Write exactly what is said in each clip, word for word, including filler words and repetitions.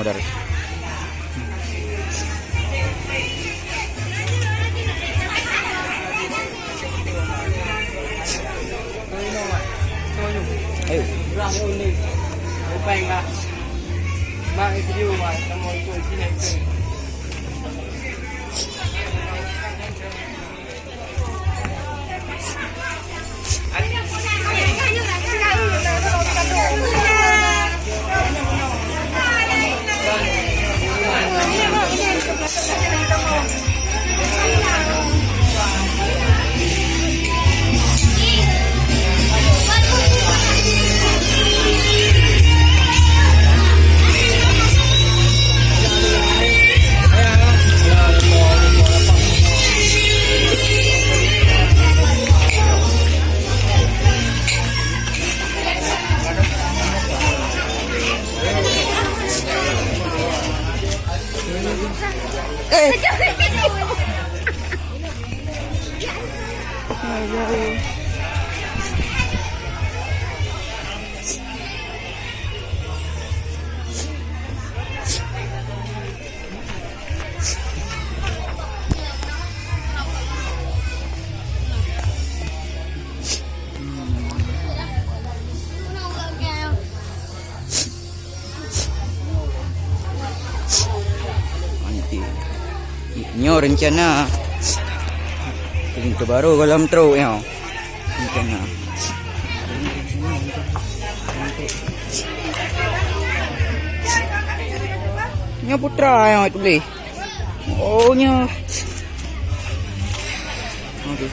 Dari. Ayo. Eh. Nanti. Nyoe rencana. Pintu baru gohlom trok nyoe. Rencana. Nyoe putra nyoe tuléh. Oh, nyoe. Okey.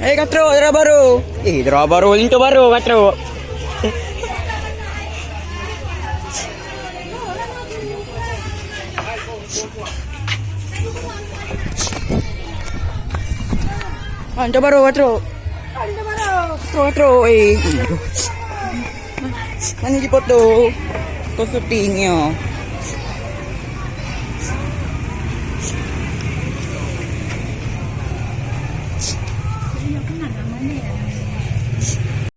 Eh, ka trok, dara barô. Eh, dara barô, linto barô ka trok. Ah, linto barô ka trok. Trok, trok, eh. Mani jipoto? Ko syuting nyoe.